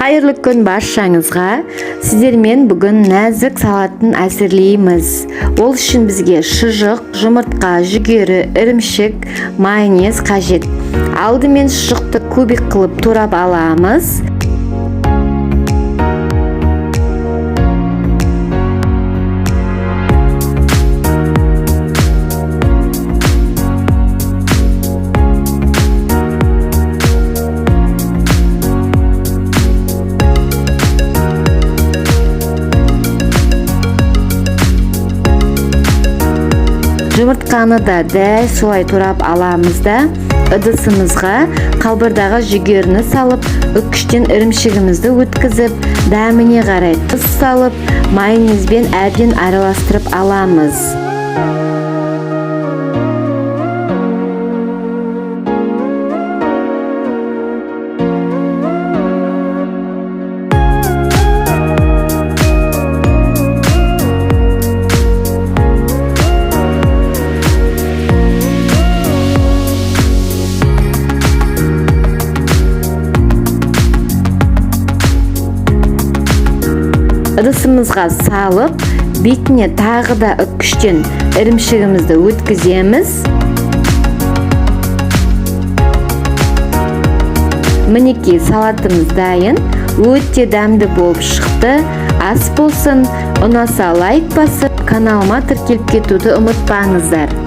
Қайырлы күн баршаңызға. Сіздермен бүгін нәзік салатын әзірлейміз. Ол үшін бізге шұжық, жұмыртқа, жүгері, ірімшік, майонез қажет. Алдымен шұжықты кубик қылып турап аламыз. Жұмыртқаны да дәл солай турап аламыз да, ыдысымызға қалбырдағы жүгеріні салып, үккіштен ірімшігімізді өткізіп, дәміне қарай тұз салып, майонезбен әбден араластырып аламыз. Ыдысымызға салып, бетіне тағы да үккіштен ірімшігімізді өткіземіз. Мінекей, салатымыз дайын, өте дәмді болып шықты. Ас болсын, ұнаса лайк басып, каналыма тіркеліп кетуді ұмытпаңыздар.